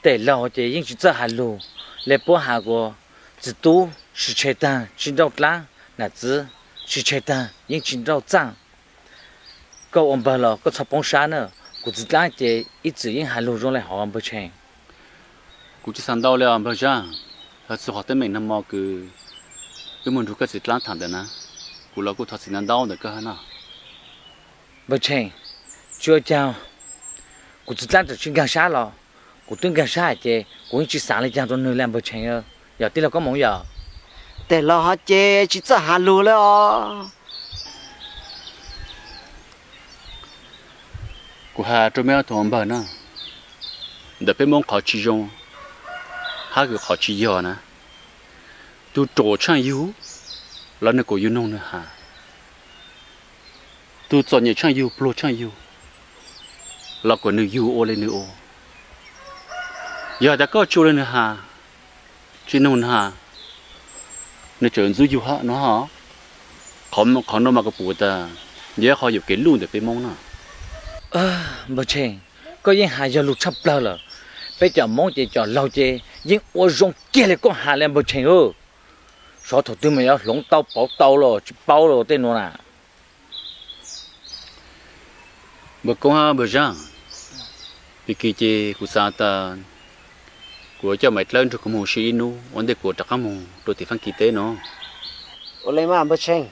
Tej laug ces yeej tsis txawj has lug le, puab has kuas txiv tub tsis tshe taag tsis nrauj dlaab, nam txiv tsis tshe taag yeej tsis nrauj txaaj. Koj ua npawg los koj txhob poob sab na, kuv txiv dlaab ces ib txwm yeej has lug zoo le hov npawg Tsheej. Kuv tsis xaav ntau le os npawg Zaab, txug qhov teeb meem nag hmo kws wb moog nrug koj txiv dlaab thaam ntawd na, kuv los kuj thov txim ntau ntau ntawm koj hab no. Npawg Tsheej, tsis ua caag, kuv txiv dlaab tseem tsis nkaag sab los, kuv twb nkaag sab ces kuv yeej tsis xaav le caag rua nwg le npawg Tsheej. Yog tij laug Koob Moov yog? Tej laug hov ces tsis txawj has lug le os. Kuv has rua meb ob tug ua npawg na, ntawm peb Moob qhov tsis zoo hab kws qhov tsis yog na, tug ruam tshaaj yug los nwg kuas yug noog nwg has, tug txom nyem tshaaj yug pluag tshaaj yug los kuas nwg yug ua le nwg ua. Yog tas koj tsis ua le nwg has, tsis noog nwg has, nwg tseem ntxub yug hab no hab. Qhov nuav mas kuv pum tas yog ib qhov yuam kev luj ntawm peb Moob na. Npawg Tsheej, koj yeej has yog lug tshaj plawg lawm. Peb cov Moob ces cov laug ces yeej ua zoo kiag le koj has le npawg Tsheej. Xyov thaum twg mas yuav hloov tau pauv tau los tsis paub los tej nuav na. Npawg Koob hab npawg Zaab, pig kig ces kuv xaav tas kuv yuav coj Maiv Dlawb nrug kuv moog ua si ib nub ua ntej kuv rov qaab moog rua tim Faab Kis teb no. Ua le mas npawg Tsheej.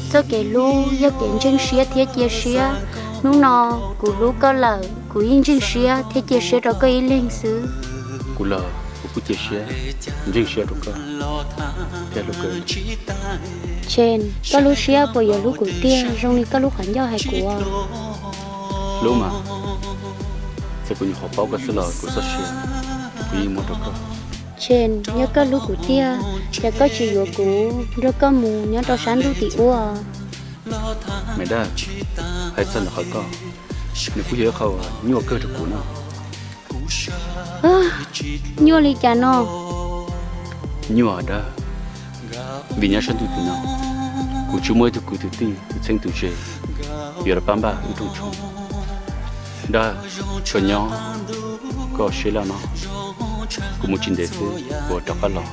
Txoj kev hlub yog kev ntseeg siab thiab cia siab. Hnub no kuv hlub koj lawm, kuv yeej ntseeg siab thiab cia siab rau koj ib leeg xwb. Kuv los kuv kuj cia siab, ntseeg siab rau koj thiab hlub koj. Tsheej, koj lub siab puas yuav hlub kuv tiag zoo li koj lub qhov ncauj hais kuv? Hlub mas, txawm kuv nyuam qhuav paub koj xwb los kuv txoj sia kuv yeej muab rau koj. Tsheej, yog koj hlub kuv tiag, ces koj tsis yuav kuv nrog koj mus nyob rau sab ntuj tim ub? Maiv Dlawb, hais txog ntawm qhov koj, nws kuj yog ib qho nyuaj kawg rau kuv no. Nyuaj li cas no? Nyuaj Dlawb, vim nyob sab ntuj tim no, kuv tsis muaj ib tug kwv tug tij tus txheeb tus ze yuav los pab npaj wb rooj tshoob. Dlawb, koj nyob, koj siab laj no, kuv mus tsis ntev xwb kuv rov qab los.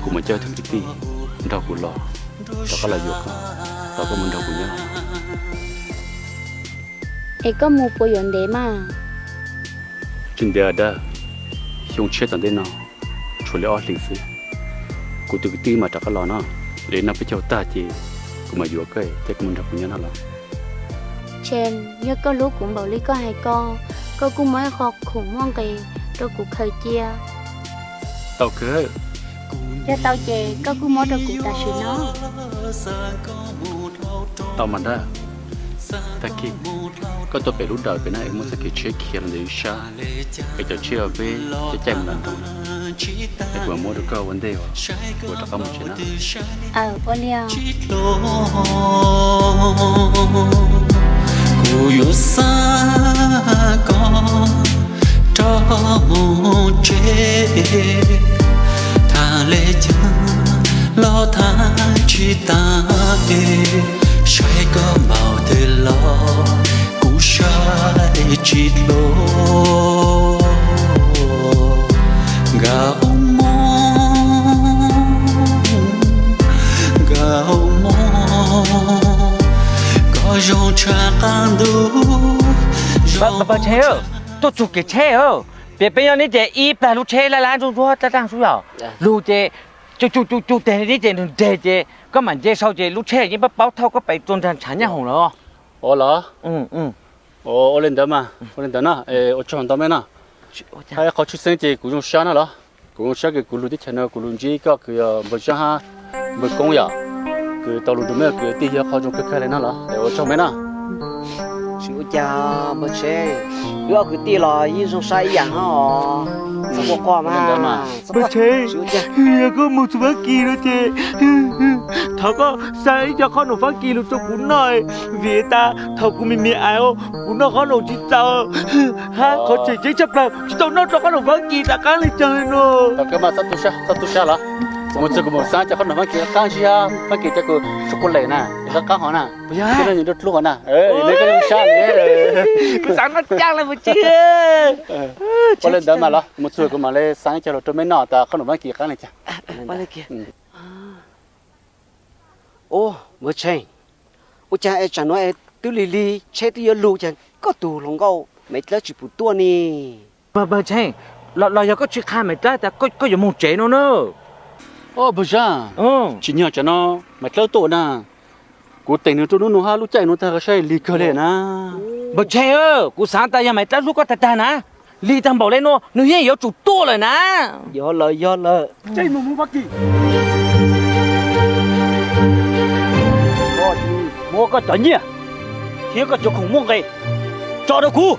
Kuv mam coj ib tug kwv tij nrog kuv los, rov qab los yuav koj, thov koj mus nrog kuv nyob. Es koj mus puas yuav ntev mas? Tsis ntev Dlawb, xyoo tshiab tom ntej no, tshuav li ob hlis xwb, kuv tus kwv tij mam rov qab los no. Li no peb caug tag ces kuv mam yuav koj thiab koj mus nrog kuv nyob no los. Tsheej, yog koj hlub kuv npaum li koj hais ko, koj kuj muab ib qho khoom muaj nqis rau kuv khaws cia. Tau kawg. Yog tau ces koj kuj muab rau kuv tam sim no. Tau mas Dlawb. Tag kis koj tuaj pem lub dawm pem na, es muab txoj kev tsheb khiav los ntawm ib sab, es cov tsheb uas peb caij caij mus nram nroog na, es kuv mam muab rau koj ua ntej uas kuv rov qab mus tsev na. Aw, ua li os. Kuv yuav xa koj rov mus tsev, tham le caag los tham tsis tas es, saib koj npaum twg los kuv saib tsis dlua. Nkauj Moob, Nkauj Moob, koj zoo tshaj qab ntuj. Npawg Tsheej, tuaj txug kev tsheb, piav peb nyob neb ces ib plag lub tsheb laj lab ntsuab ntsuab dlaab dlaab xwb yog lug ces cu cu cu cu teg neb ces nrug nreg ces koj mam nce sau ces lub tsheb yeej paub paub thauj koj pem txug nraag ntshav nyab hoom lawm. Ua los? Ua li ntawd mas, ua li ntawd no, ua tsaug ntau mej no. Hab ib qho tshwj xeeb ces kuv zoo sab no los, kuv zoo sab kws kuv lug teb chaws no kuv lug ntsib koj kws yog npawg Zaab hab npawg Koob yom. Kwv tau lus rau meb kwv tij yog qhov zoo kawg kawg li no los es ua tsaug meb na. Tsis ua cas npawg Tsheej, wb ob kwv tij los yeej zoo siab ib yam no os. Txhob quaj quaj mas. Npawg Tsheej, yog koj mus txog Fab Kis no ces thov koj xa ib co qhob noom Fab Kis los rau kuv noj, vim tas thaum kuv me me ais kuv noj qhob noom tsis txaus, hab qhov tseem ceeb tshaj plaws tsis tau noj rau qhob noom Fab Kis rov qab li cas li no. Tau kawg mas, txhob tu siab, txhob tu siab los. Kuv mus txog kuv mam xa cov qhob noom Fab Kis qab ntsig, Fab Kis cov kua lem na, qab qab hov na, coj nws rau dlub hov na, neb koj zoo siab li. Kuv xav noj caj li npawg Tsheej. Ua li ntawd mas los, kuv mus txog kuv mam li xa cov los rau meb noj tas qhob noom Fab Kis qab li cas. Ua, npawg Tsheej, ua cas es tsam no es twb lig lig tsheb twb yuav lug cas koj tus hluas nkauj Maiv Dlawb tsis pum tuaj ne? Npawg Tsheej, los yog koj tsis qha Maiv Dlawb tas koj yuav mus tsev no na. Au npawg Zab, tsim nyog tsam no Maiv Dlawb tuaj na, kuv teem nws rau hnub no hab lub caij no tag saib lig kawg li na. Npawg Tsheej, kuv xav tas yog Maiv Dlawb hlub koj tag tag na, lig tag npaum li no nws yeej yuav tsum tuaj lawm na. Yog lawm, yog lawm. Koj muab koj cov nyiaj thiab koj cov khoom muaj nqis tso rau kuv,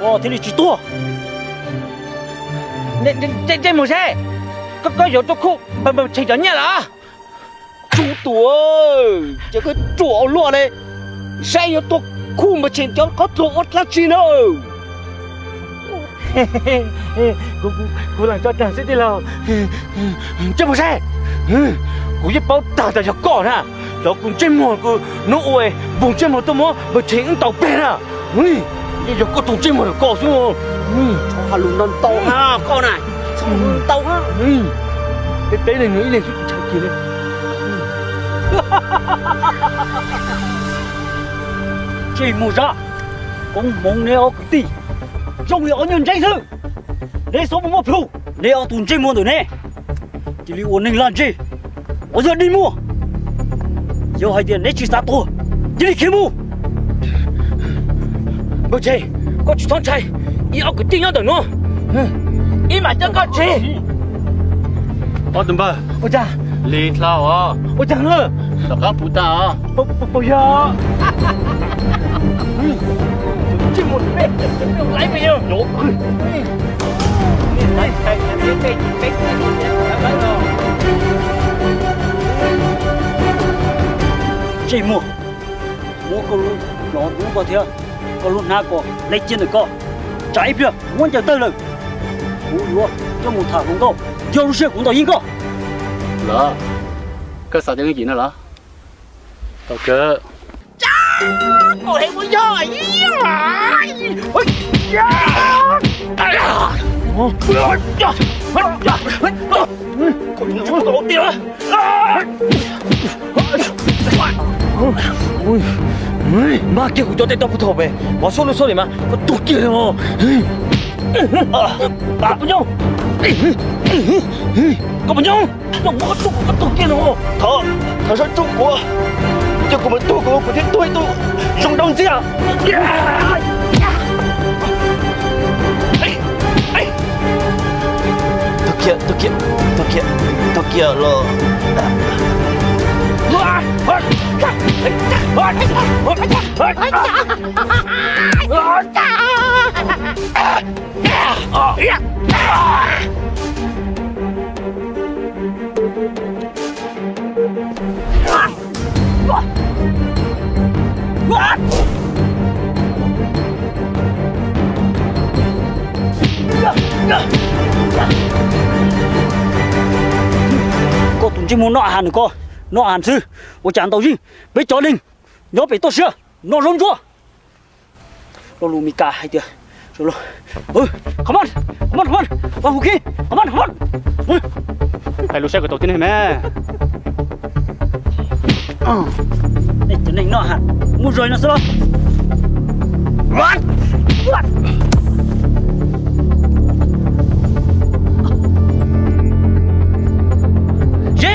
koj thiaj li tsis tuag. Ntsej muag seb, koj yuav rau kuv npawg Tsheej cov nyiaj los? Tsuj tus, ces koj ruam ua luaj li, saib yuav tua kuv npawg Tsheej cov qhob tluas ua dab tsi na. Kuv lees tso rag xwb tij laug. Ntsej muag seb, kuv yeej paub tag tas yog koj na, los kuv ntsej muag kuv hnub ua npog ntsej muag tuaj muab npawg Tsheej wb ntaus peg na. Yeej yog koj tus ntsej muag ntawm koj xwb. Txhob hais lus ntau ntau na koj na, txhob hais lus ntau na. Peb peb leeg nws ib leeg xwb ntshai kiag li. Ntsej muag Zab, koob hmoov neb ob kwv tij zoo li ob nyuag ntseeb xwb. Neb txhob muaj muaj plhu, neb ob tug ntsej muag ntawm neb cia li ua neeg lag ntseg, ua yog dig muag. Yog hais tias neb tsis xav tuag, cia li khiav mus. Npawg Tsheej, koj tsis txhob ntshai, ib ob kwv tij nyob ntawm no, ib mam coj koj tseg. Ob tug npawg, ua cas? Lig dlhau os. Ua cas na? Rov qab puv tag os. Puas yog? Ntsej muag, muab koj lub hlov rub ko thiab koj lub hnab ko hle cia ntawm koj, tsam ib pliag muab ncaws tawg lawm, kuv yuav coj mus tham hluas nkauj, yog lub sij hawm kuv ntaus yeej koj. Los, koj xav cov me nyuam no los? Tau kawg. Mas kiag kuv cov tes taw puag thaum pem, mov xub lub xub li mas koj tuag kiag li os. Koj puas nyob? Koj puas nyob? Koj muab koj tsuj kuv, koj tuag kiag no. Thov, thov txhob tsuj kuv, cia kuv mus tuag kuv, kuv thiaj tuag ib tug zoo nraug ntxiag. Tuag kiag, tuag kiag, tuag kiag, tuag kiag los. Koj tus ntsej muag noj has ntawm koj, noj has xwb ua cas ntaus yeej peb cov neeg nyob pem toj siab no zaub ntsuab. Lo lus Mis Kas hais tias, qhov maj, qhov maj, qhov maj, qhov maj, qhov maj, qhov maj. Hais lus saib kom tau tib neeg me. Nej cov neeg noj has muaj zog no xwb los? Ze!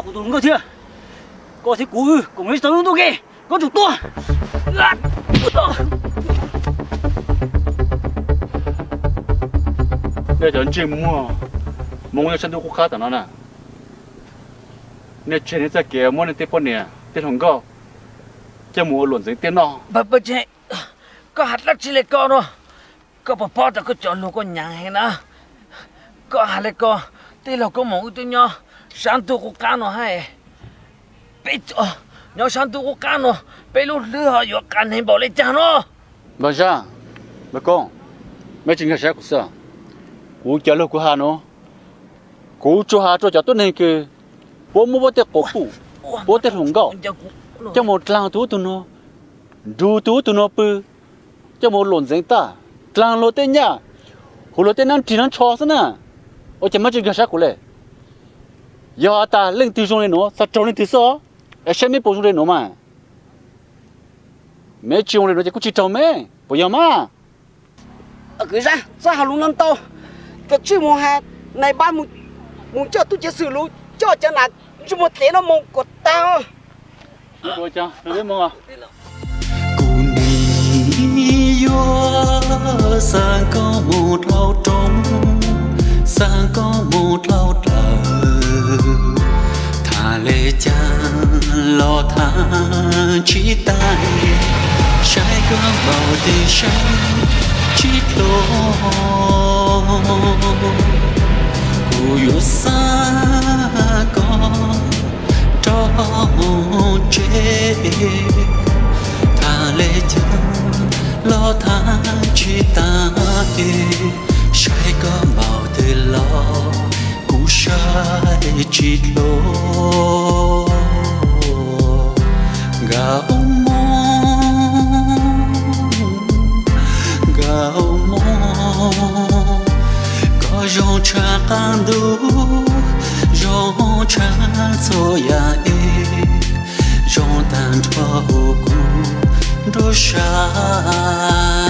rau kuv tus hluas nkauj thiab. Koj thiab kuv wb koom ib txog lub ntuj ke, koj tsum tuag. Nej cov ntsej muag Hmoob nyob sab ntuj qub qab tom no na, nej tseg nej txoj kev muab nej tej poj niam tej hluas nkauj coj mus ua luam ntxeev tiaj noj. Koj hais dab tsi li ko no? Koj puas paub tias koj cov lus koj hnyav heev na? Koj hais li ko, tij laug Koob Moos wb twb nyob sab ntuj qub qab no hais, peb nyob sab ntuj qub qab no, peb lub hlwb ho yuav qias neeg npaum li cas no? Npawg Zaj, npawg Koob, mej tsis nkag siab kuv xwb. Kuv cov lus kuv hais no, kuv tsuas hais rau cov tuab neeg kws puab muab puab tej quas puj, puab tej hluas nkauj coj mus dlaag tus ub tus no, nrug tus ub tus no pw, coj mus luam ntxeev tag, dlaag luag tej nyaj, hu luag tej nab rig nab tsho xwb na. Ua cas mej tsis nkag siab kuv le? Yog has tas leej twg zoo li nuav, txhaj raug leej twg xwb os. Es saib meb puas zoo li nuav mas. Meb tsis zoo li nuav ces kuj tsis raug meb, puas yog mas? Kwv Zaj, txhob has lus no ntau, koj tsij mus has nais npab mus coj tub ceev xwm lug coj cov nam ntsej muag dlev no moog kom tag. Kuv nim yuav xa koj mus dlhau roob, xa koj mus dlhau dlawg, tham le caag los tham tsis tag, saib koj npaum twg saib tsis dlua. Kuv yuav xa koj rov mus tsev, tham le caag los tham tsis tag, saib koj npaum twg los kuv saib tsis dlua. Nkauj Moog, Nkauj Moog, koj zoo tshaj qaab ntuj, zoo tshaj txhua yaam es, zoo taag nrho huv kuv nruab sab.